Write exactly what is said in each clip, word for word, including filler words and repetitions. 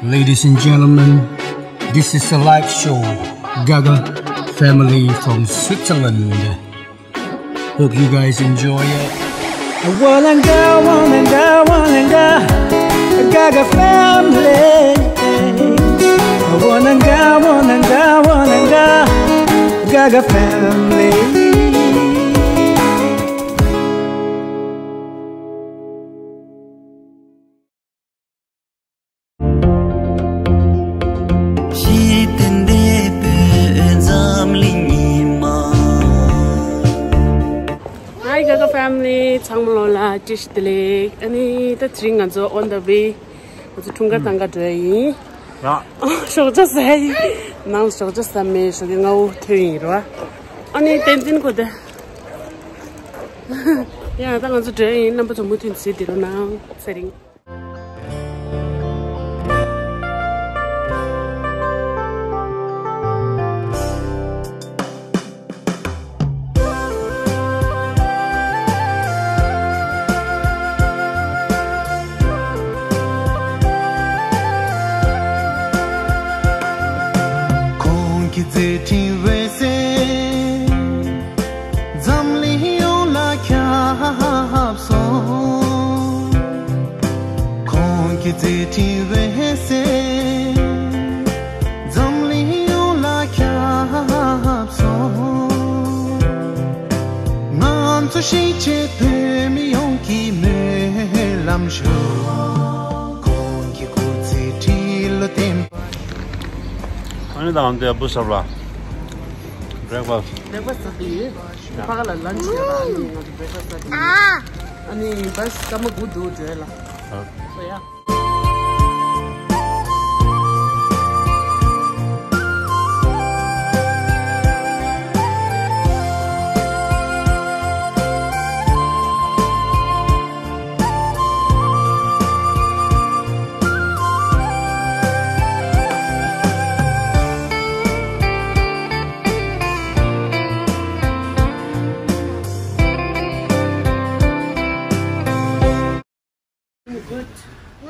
Ladies and gentlemen, this is a live show, Gaga Family from Switzerland. Hope you guys enjoy it. Wananga, wananga, wananga, Gaga Family. Wananga, wananga, wananga, Gaga Family. Hi Gaga Family, ཚང་མ་ལོ་ལ་བཀྲ་ཤིས་བདེ་ལེགས། ཨ་ནི་ད་དེ་རིང་ང་ཚོ་on the way། ང་ཚོ་འཁྲུངས་སྐར་གཏོང་ག་འགྲོ་ཡ་ཡིན། ཡ། ཞོགས་ཇ་ཟ་ཡ་ཡིན། ནང་ཞོགས་ཇ་ཟ་མེད། ཞོགས་ཀས་སྔ་པོ་ཐོན་ཡིན་རོ། ཨ་ནི་བསྟན་འཛིན་ཁོ་དེ། ཡ་ད་ང་ཚོ་འགྲོ་ཡ་ཡིན། རྣམ་པ་ཚོ་མུ་མཐུད་གཟིགས་བསྡད་རོགས་གནང་། ཚེ་རིང་། ཁོང་གི་མཛད་འཕྲིན་འོད་ཟེར་འཛམ་གླིང་ཡོངས་ལ་ཁྱབ་སོང་། ཁོང་གི་མཛད་འཕྲིན་འོད་ཟེར་འཛམ་གླིང་ཡོངས་ལ་ཁྱབ་སོང་། ང་ཚོ་གཞིས་བྱེས་བོད་མི་ཡོངས་ཀྱི་སྨོན་ལམ་ཞུ། ཁོང་གི་སྐུ་ཚེ་ཁྲི་ལོ་བརྟན་པ། ཨ་ནི་ད་ང་ཚོ་བུ་གསར་པ་བྷི་རེག་ཕ་སི། བྷི་རེག་ཕ་སི་ཟ་གི་ཡོད། ཕ་ག་ལ་ལན་ཆི་ཡོད་ལ། ཨ་ནི་ང་ཚོ་བྷི་རེག་ཕ་སི་ཟ་གི་ཡོད། ཨ་ནི་བྷ་སི་སྐར་མ་དགུ་འདུག་འགྲོ་ཡ་ལ། ཨ། སོ་ཡ།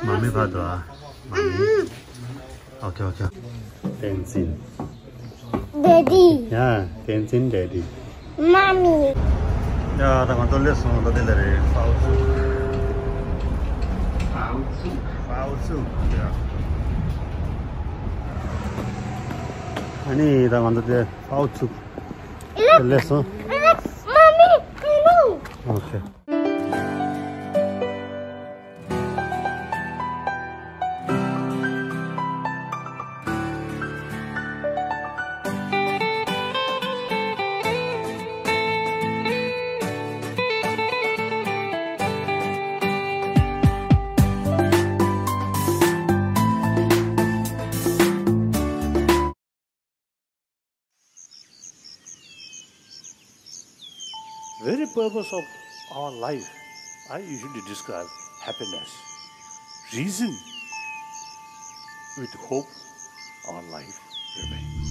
མ་མི་ཕར་འགྲོ་ཨ། མ་མི། ཨོ་ཁེ་ཨོ་ཁེ། བསྟན་འཛིན། Daddy. ཡ། བསྟན་འཛིན་Daddy. Mommy. ཡ་ད་ང་ཚོ་སླེབས་སོང་། ད་འདི་ལ་རེད། ཧྥའོ་ཆུ། ཧྥའོ་ཆུ། ཧྥའོ་ཆུ། ཡ། ཨ་ནི་ད་ང་ཚོ་དེ་ཧྥའོ་ཆུ། Look. སླེབས་སོང་། Look, mommy, I know. ཨོ་ཁེ། Very purpose of our life, I usually describe happiness. Reason with hope our life remains.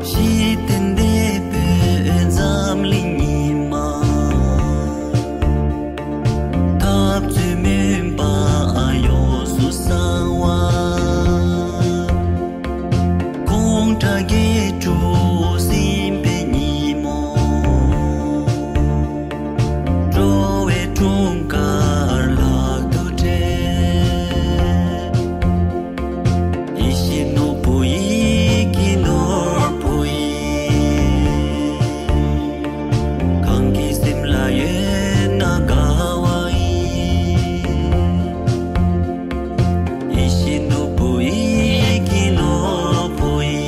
ཤེས་ལྡན་འདས་བོད་འཛམ་གླིང་ཉི་མ། འཐབ་རྩོད་མུན་པ་ཡོངས་སུ་སངས་པ། དགུང་གྲངས་བརྒྱད་ཅུ་ཟིན་པའི་ཉིན་མོ། འགྲོ་བའི་འཁྲུངས་སྐར་ལག་ཏུ་སྦྲེལ། ཡིད་བཞིན་ནོར་བུ་ཡིད་ཀྱི་ནོར་བུ་ཡིན། གང་གི་སེམས་ལ་ཡོད་ན་དགའ་བ་ཡིན། ཡིད་བཞིན་ནོར་བུ་ཡིད་ཀྱི་ནོར་བུ་ཡིན།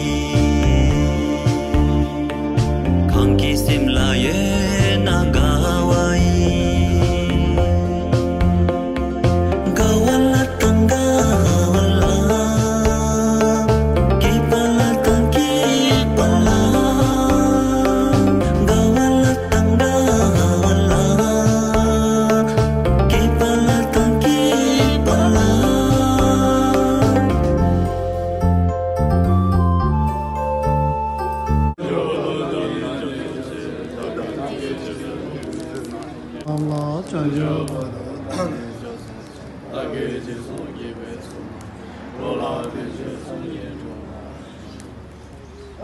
སུ་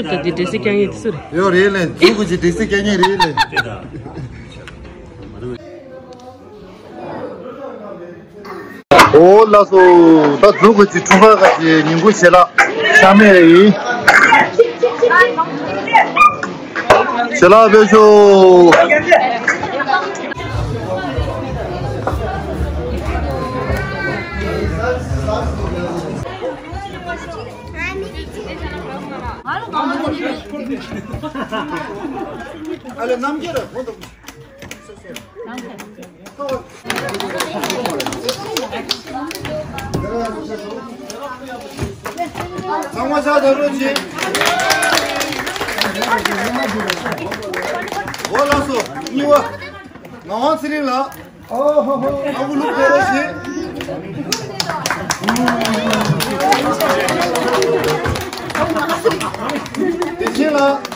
ད་དེ་འདྲ་སེ་རྐྱང་ཡིན་སུ་རེད། ཡོད་རེད་ལེ། ཟུག་གི་ཅི་འདྲ་སེ་རྐྱང་ཡིན་རེད་ལེ། ཨོ་ལགས་སོ། ད་འཛུགས་དགོས་ཀྱི་འཁྲུངས་སྐར་ག་ཅི་ཉིན་གུང་ཞལ་ལག་ཤ་མེད་རེད་ཡིན། ཞལ་ལག་ཕེབས་ཤོག། ཨ་ལེ་རྣམ་རྒྱལ་ར་ཁོང་དང་། ཚང་མ་ཤ་ཚ་རོགས་གྱིས། འོ་ལགས་སོ། གཉིས་པ། ངག་དབང་ཚེ་རིང་ལགས། ཨ་ཁུ་ལུག་རྡོ་རོགས་གྱིས། བདེ་ཆེན་ལགས།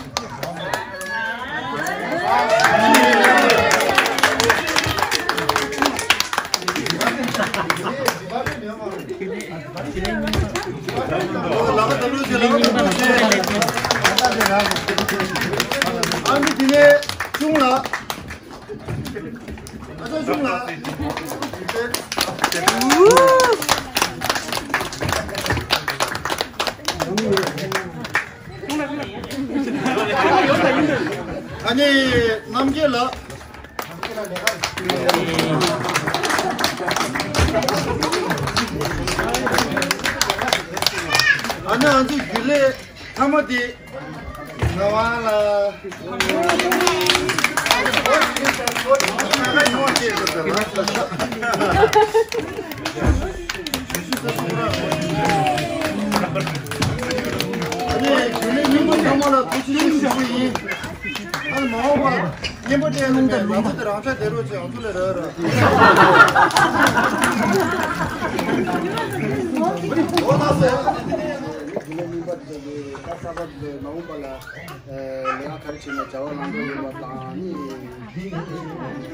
ཨ་ནི་དེ་ནས་ཆུང་ལགས། ཨ་ཅག་ཆུང་ལགས། ཨ་ནི་རྣམ་རྒྱལ་ལགས། ཨ་ནི་ང་ཚོའི་རྒྱུན་ལས་ཐ་མ་དེ་ངག་དབང་ལགས། ཨ་ནི་རྒྱུན་ལས་མི་མང་ཚང་མ་ལ་ཐུགས་རྗེ་ཆེ་ཞུ་གི་ཡིན། ཨ་ནི་མ་འོངས་པ་སྙན་པོ་སྤྲད་ཡོང་དུས་ལམ་བུ་དེ་རང་ཆ་དེ་རོགས་ཅིག་ང་ཚོ་ལ་རག་ར། འོ་ན་སོ། རྒྱུན་ལས་རྙིང་པ་དེ་ཚོ་གིས་ད་གསར་པ་དེ་ཚོས་མ་འོངས་པ་ལ་ལས་ཀ་ག་རེ་བྱས་ནས་བྱ་བ་ལམ་འགྲོ་ཡོང་བ་དང་ནི།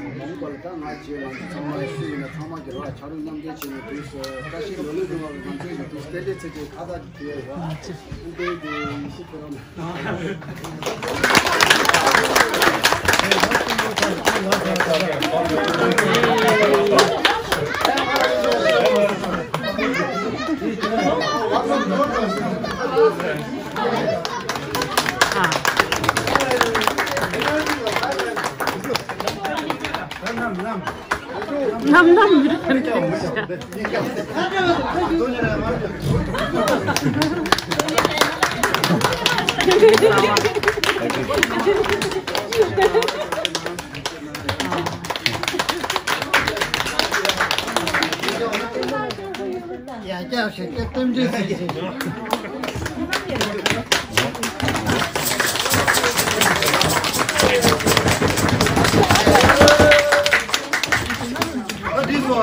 མ་འོངས་པ་ལ་ད་ང་བཅས་ང་ཚོ་ཚང་མ་སུ་ཡིན་ན་ཚང་མ་གི་རོགས་ཕྱག་རོགས་མཉམ་འབྲེལ་བྱས་ནས་དུས་སུ་བཀྲ་ཤིས་ལོ་ལེགས་ཡོང་བ་ང་ཚོས་ཀྱི་དུས་སུ་བརྟན་བརྟན་ཚེ་གི་ཁ་བརྡ་དེ་རོགས་ཨུ་པེ་གི་ཡེ་ཤེས་ཁྱེད་རང་། ནམ་ནམ་མི་རིགས་ཀྱི་ཡ་རྒྱ་ཞིག་གི་གཏམ་རྒྱུད་ཟེར་གྱི། ཨ་འདི་ཚོ།